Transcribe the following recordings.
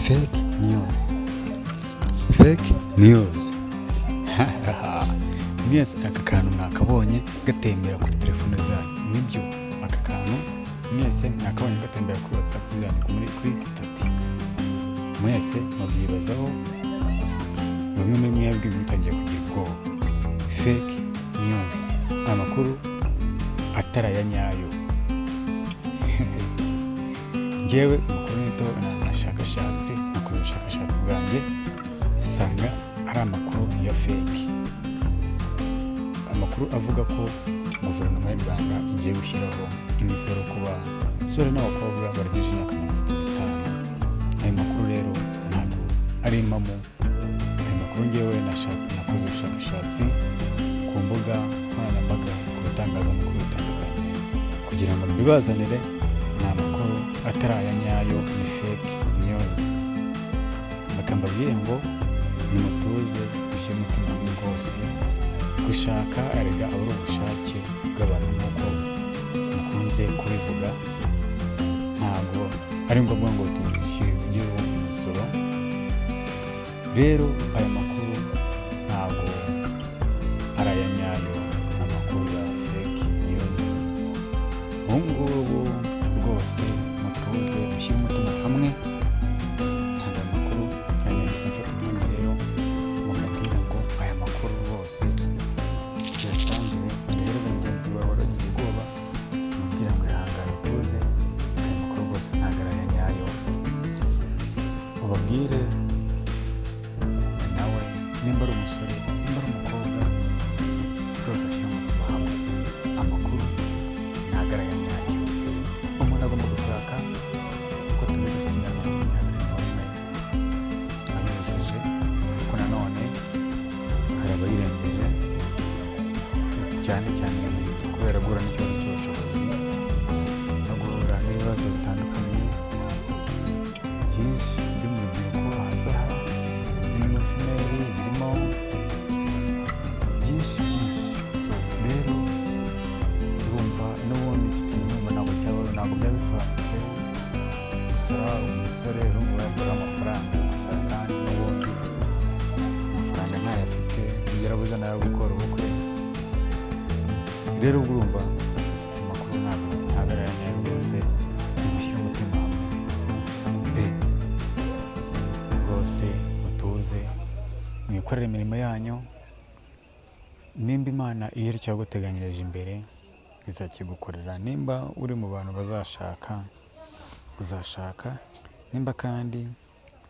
Fake news, fake news. Mwese aka kantu mwakabonye gatembera kuri telefone zanyu, nibyo? Aka kantu mwese mwakabonye gatembera kuri WhatsApp zanyu, kuri status, mwese mubyibazaho. Bamwe muri mwebwe mutangiye kugira ubwoba. Fake news, amakuru atari aya nyayo. Njyewe amakuru nito nashakashatse, nakoze ubushakashatsi bwanjye, nsanga ari amakuru ya fake, amakuru avuga ko guverinoma y'u Rwanda igiye gushyiraho imisoro ku basore n'abakobwa barengeje imyaka 35. Ayo makuru rero ntabwo ari impamo. Ayo makuru ngewe nakoze ubushakashatsi ku mbuga nkoranyambaga, ku bitangazamakuru bitandukanye, kugira ngo mbibazanire. Ni amakuru atari aya nyayo, ni fake news. Reka mbabwire ngo nimutuze, dushyire umutima hamwe rwose. Gushaka erega aba ari ubushake bw'abantu, nk'uko mukunze kubivuga. Ntabwo ari ngombwa ngo tushyireho imisoro. Rero aya makuru ntabwo ari aya nyayo, ni amakuru ya fake news. Ubu ngubu rwose mutuze, mushyire umutima hamwe, ntabwo aya makuru aranyagisa. Mfata umwanya rero ngo mbabwire ngo aya makuru rwose tuyasangire, uyahereze mugenzi wawe wari wagize ubwoba, umubwire ngo ihangane, utuze, aya makuru rwose ntabwo ari aya nyayo. Ubabwire nawe, nimba ari umusore, nimba ari umukobwa, rwose ashyira umutima hamwe, amakuru ntabwo ari aya nyayo. Umuntu agomba gushaka uko tubizi afite imyaka 21 ayujuje, ariko nanone hari abayirengeje, cyane cyane kubera guhura n'ikibazo cy'ubushobozi no guhura n'ibibazo bitandukanye byinshi byo mu rubyiruko hanze aha, birimo ubushomeri, birimo byinshi byinshi. So rero urumva n'ubundi iki kintu urumva ntabwo cyaba, ntabwo byaba bisobanutse. Gusora umusore, urumva yakora amafaranga yo gusora, kandi n'ubundi amafaranga ntayo afite, yarabuze n'ayo gukora ubukwe. Rero ubwo urumva amakuru ntabwo ari aya nyayo rwose. Nimushyire umutima hamwe pe, rwose mutuze, mwikorere imirimo yanyu. Nimba Imana iyo icyo yaguteganyirije imbere, izakigukorera. Nimba uri mu bantu bazashaka, uzashaka. Nimba kandi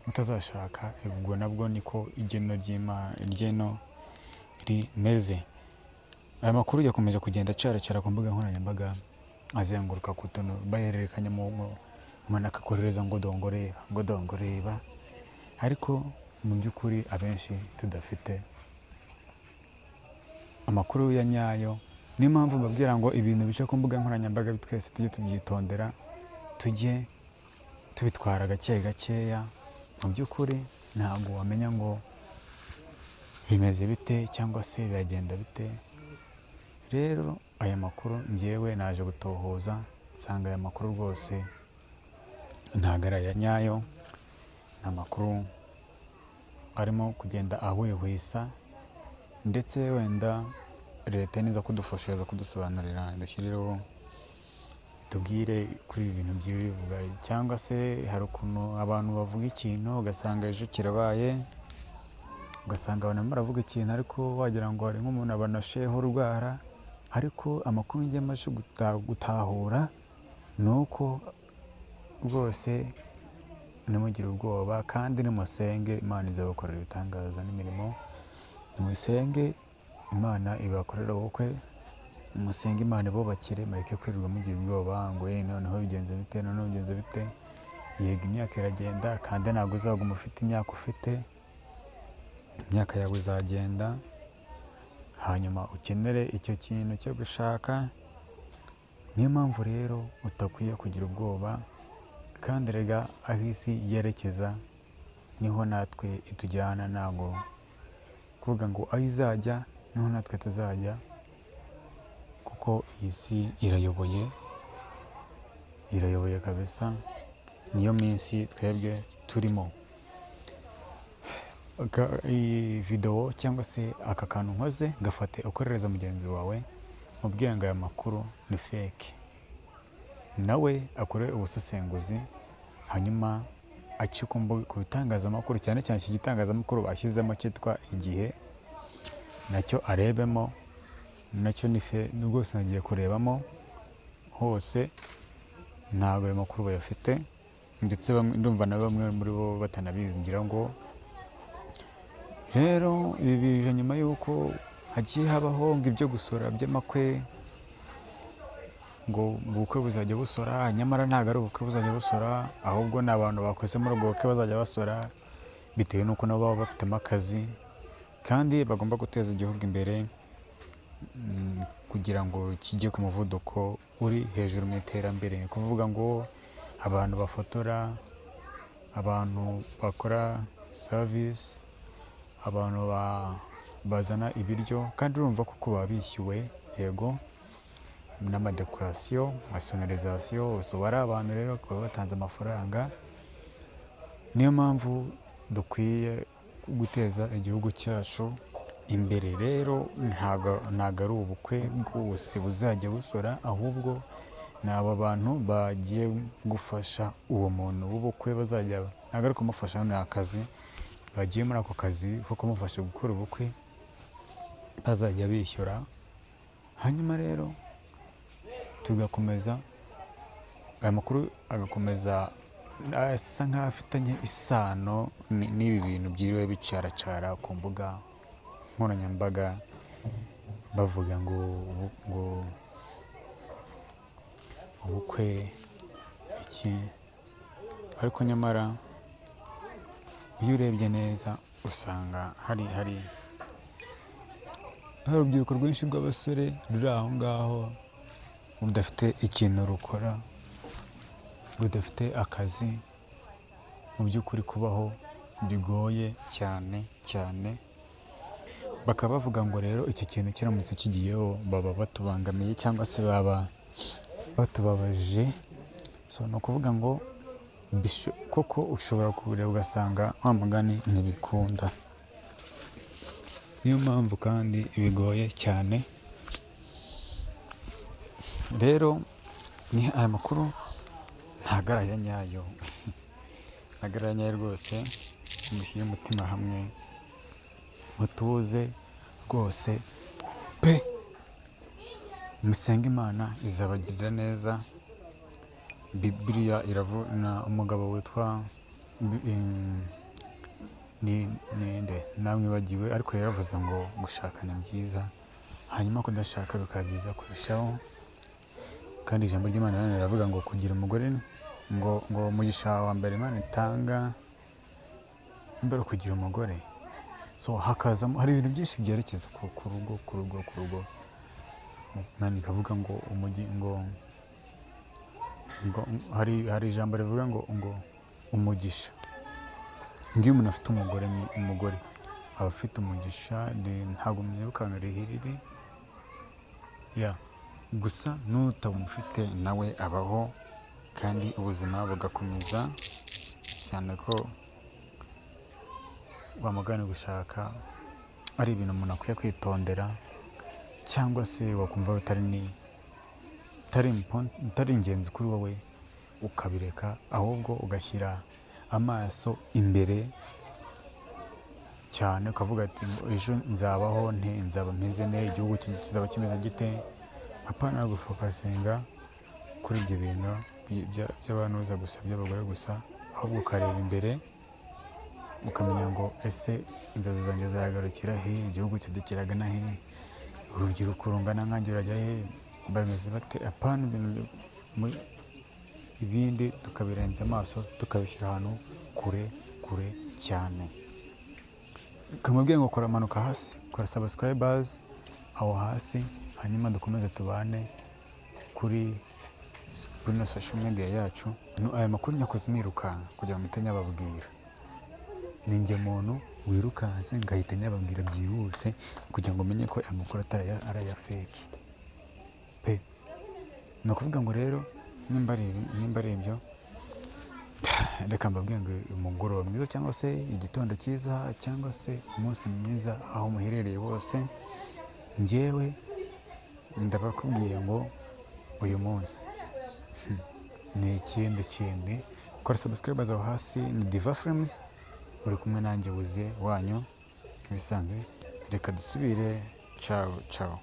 utazashaka, ubwo nabwo niko igeno ry'Imana, igeno rimeze. Aya makuru yakomeje kugenda acaracara ku mbuga nkoranyambaga, azenguruka ku tuntu bahererekanya, umuntu akakohereza ngo dongoreba, ngo dongoreba, ariko mu by'ukuri abenshi tudafite amakuru ya nyayo. Niyo mpamvu mbabwira ngo ibintu bica ku mbuga nkoranyambaga twese tujye tubyitondera, tujye tubitwara gake gakeya. Mu by'ukuri ntabwo wamenya ngo bimeze bite cyangwa se biragenda bite. Rero aya makuru ngewe naje gutohoza, nsanga aya makuru rwose ntabwo ari aya nyayo, ni amakuru arimo kugenda ahwihwisa. Ndetse wenda leta niza kudufasha, iza kudusobanurira, idushyirireho, tubwire kuri ibi bintu by'ibivuga. Cyangwa se hari ukuntu abantu bavuga ikintu ugasanga ejo kirabaye, ugasanga abantu barimo baravuga ikintu ariko wagira ngo hari nk'umuntu abanasheho urwara. Ariko amakuru njye maze gutahura ni uko rwose ntimugire ubwoba, kandi nimusenge Imana izabakorera ibitangaza n'imirimo. Nimusenge Imana ibakorere ubukwe, nimusenge Imana ibubakire, mureke kwirirwa mugira ubwoba ngo noneho bigenze bite, noneho bigenze bite. Yego, imyaka iragenda, kandi ntabwo uzaguma ufite imyaka ufite, imyaka yawe izagenda, hanyuma ukenere icyo kintu cyo gushaka. Niyo mpamvu rero utakwiye kugira ubwoba, kandi erega aho isi yerekeza niho natwe itujyana. Ntabwo kuvuga ngo aho izajya niho natwe tuzajya, kuko iyi si irayoboye, irayoboye kabisa, niyo minsi twebwe turimo. Iyi videwo cyangwa se aka kantu nkoze, gafate ukoherereza mugenzi wawe, mubwire ngo aya makuru ni fake, nawe akore ubusesenguzi, hanyuma ace ku bitangazamakuru, cyane cyane iki gitangazamakuru bashyizemo cyitwa Igihe, nacyo arebemo, nacyo ni fake rwose. Nagiye kurebamo hose, ntabwo ayo makuru bayafite, ndetse ndumva na bamwe muri bo batanabizi. Ngira ngo rero ibi bije nyuma y'uko hagiye habaho ngo ibyo gusora by'amakwe, ngo ubukwe buzajya busora. Nyamara ntabwo ari ubukwe buzajya busora, ahubwo ni abantu bakoze muri ubwo bukwe bazajya basora, bitewe n'uko nabo baba bafitemo akazi kandi bagomba guteza igihugu imbere kugira ngo kijye ku muvuduko uri hejuru mu iterambere. Ni ukuvuga ngo abantu bafotora, abantu bakora service, abantu bazana ibiryo, kandi urumva koko baba bishyuwe, yego, n'ama décoration, ama sonorisation. So bari abantu rero bakaba batanze amafaranga. Niyo mpamvu dukwiye guteza igihugu cyacu imbere. Rero ntabwo ari ubukwe bwose buzajya busora, ahubwo ni aba bantu bagiye gufasha uwo muntu w'ubukwe bazajya, ntabwo ari kumufasha, ni akazi, bagiye muri ako kazi ko kumufasha gukora ubukwe bazajya bishyura. Hanyuma rero tugakomeza, aya makuru agakomeza asa nk'aho afitanye isano n'ibi bintu byiriwe bicaracara ku mbuga nkoranyambaga, bavuga ngo ubukwe iki, ariko nyamara iyo urebye neza usanga hari urubyiruko rwinshi rw'abasore ruri aho ngaho rudafite ikintu rukora, rudafite akazi. Mu by'ukuri kubaho bigoye cyane cyane. Bakaba bavuga ngo rero icyo kintu kiramutse kigiyeho baba batubangamiye cyangwa se baba batubabaje. So ni ukuvuga ngo koko ushobora kubireba ugasanga wa mugani ntibikunda. Niyo mpamvu kandi bigoye cyane. Rero ni aya makuru ntabwo ari aya nyayo, ntabwo ari aya nyayo rwose. Mushyire umutima hamwe, mutuze rwose pe, musenge Imana izabagirira neza. Bibiliya iravuga, umugabo witwa ninde namwibagiwe, ariko yaravuze ngo gushaka ni byiza, hanyuma kudashaka bikaba byiza kurushaho. Kandi ijambo ry'Imana nanone riravuga ngo kugira umugore, ngo umugisha wa mbere Imana itanga mbere kugira umugore. So hakazamo, hari ibintu byinshi byerekeza ku rugo, ku rugo, ku rugo. Imana ikavuga ngo umugi ngo hari ijambo rivuga ngo umugisha, ngo iyo umuntu afite umugore, umugore aba afite umugisha. Ntabwo mwibuka ahantu rihiriri ya gusa, n'utabumufite nawe abaho kandi ubuzima bugakomeza, cyane ko wa mugani gushaka ari ibintu umuntu akwiye kwitondera, cyangwa se wakumva bitari ni bitari ingenzi kuri wowe ukabireka, ahubwo ugashyira amaso imbere cyane, ukavuga ati ejo nzabaho nte? Nzaba meze nte? Igihugu kizaba kimeze gite? Apana gufocusinga kuri ibyo bintu by'abantuza gusa, by'abagore gusa, ahubwo ukareba imbere, ukamenya ngo ese inzozi zanjye ziragarukira he? Igihugu cyanjye kiragana he? Urubyiruko rungana nkanjye rurajya he? Bameze bate? Apana ibintu ibindi tukabirenza amaso, tukabishyira ahantu kure kure cyane. Kamubwiye ngo kora, manuka hasi, kora subscribers aho hasi, hanyuma dukomeze tubane kuri na social media yacu. Aya makuru nyakoze nirukanka kugira ngo mpite nyababwira. Ni njye muntu wirukanse ngahita nyababwira byihuse kugira ngo menye ko aya makuru atari ari aya fake pe. Ni ukuvuga ngo rero nimba ari ibyo. Reka mbabwire ngo umugoroba mwiza, cyangwa se igitondo cyiza, cyangwa se umunsi mwiza aho muherereye hose. Njyewe ndabakubwiye ngo uyu munsi ni ikindi kindi. Kora subscribe aho hasi. Ni Diva Films, uri kumwe nanjye Wuzuye wanyu nk'ibisanzwe. Reka dusubire. Ciao ciao.